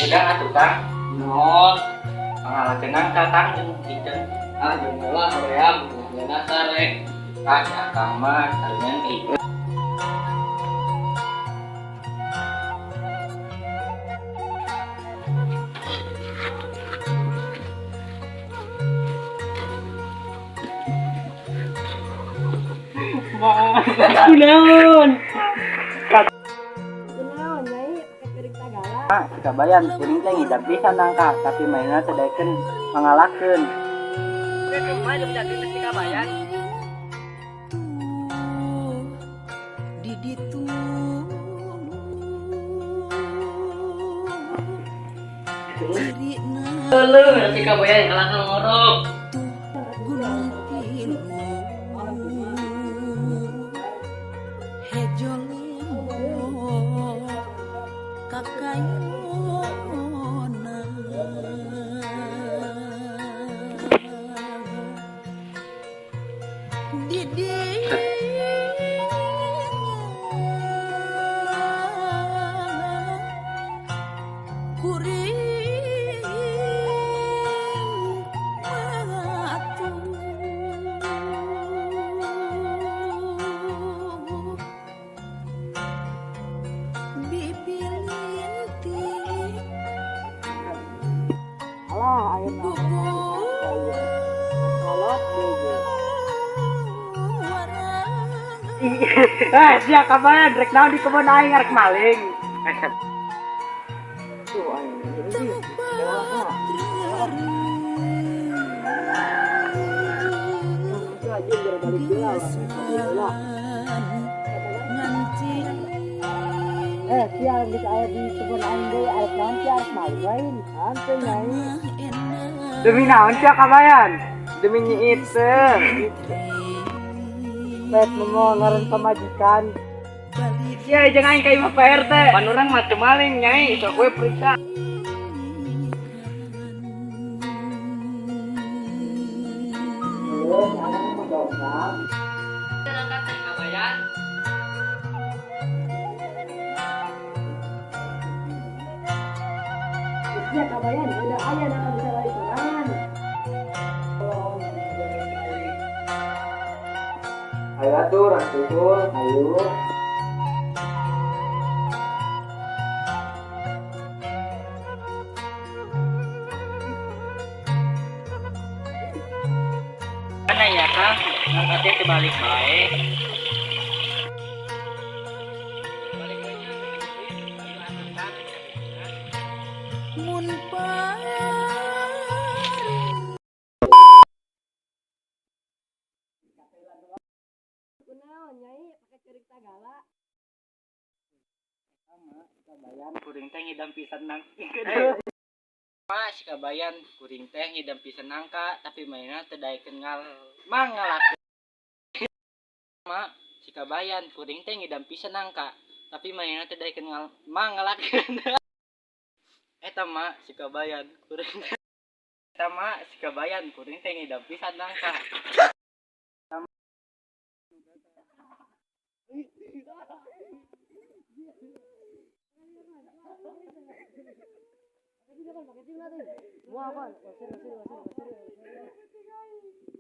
Udah atuh, Kang. Naon? Pangalakeun nangka, Kang, jeung kitu. Ah, jeung heula hoream, geuna sare. Ah, si Akang mah kalian ka ieu. Kunaon? Kunaon, Nyai, pakai piring tagala? Mak, kabayan kuring teh ngidam pisan nangka, tapi mainna teh daekeun mangalakeun. Kumaha jeung jadi mesti kabayan? Di ditu cirina. Leuh, si kabayan kalahkan ngorok. Gunung tilu hejo lembok kakayona di dinya kuring matu bibilintik. Alah, ayo bubu kolot deui. Eh, sia kabayan rek naon di kebon aing, arek maling? Tuh aing. Tempat Itu aja biar balik heula urang heula. nganti. Eh, sia geus aya di kebon aing deui, arek naon sia, arek maling lain? Hanteu, Nyai. Demi naon sia, kabayan? Demi Nyi Iteung. Pet momo ngaran pamajikan. Sia jeung aing ka imah Pak RT. Pan urang mah teu maling, Nyai, sok we periksa. Heuh, anak mah dongkap. Nangka teh kabayan. Sia kabayan, udah aya nangka bisa lari sorangan. Ayo atuh, urang susul. Ayo. Mana ya, Kang? Nangka teh kebalik bae. Balik bae nya. Ayo atuh, Kang. Mun paring. Kunaon, Nyai, pakai piring tagala? Kabayan kuring teh ngidam pisan nang. Ma, si kabayan kuring teh ngidam pisan nangka, tapi mainna teu daekeun ngal mangalakeun. Ma, si kabayan kuring teh ngidam pisan nangka, tapi mainna teu daekeun ngal mangalakeun. Eta ma, si kabayan kuring teh. Eta ma, si kabayan kuring teh ngidam pisan nangka. Mau apa? Wasir, wasir, wasir, wasir.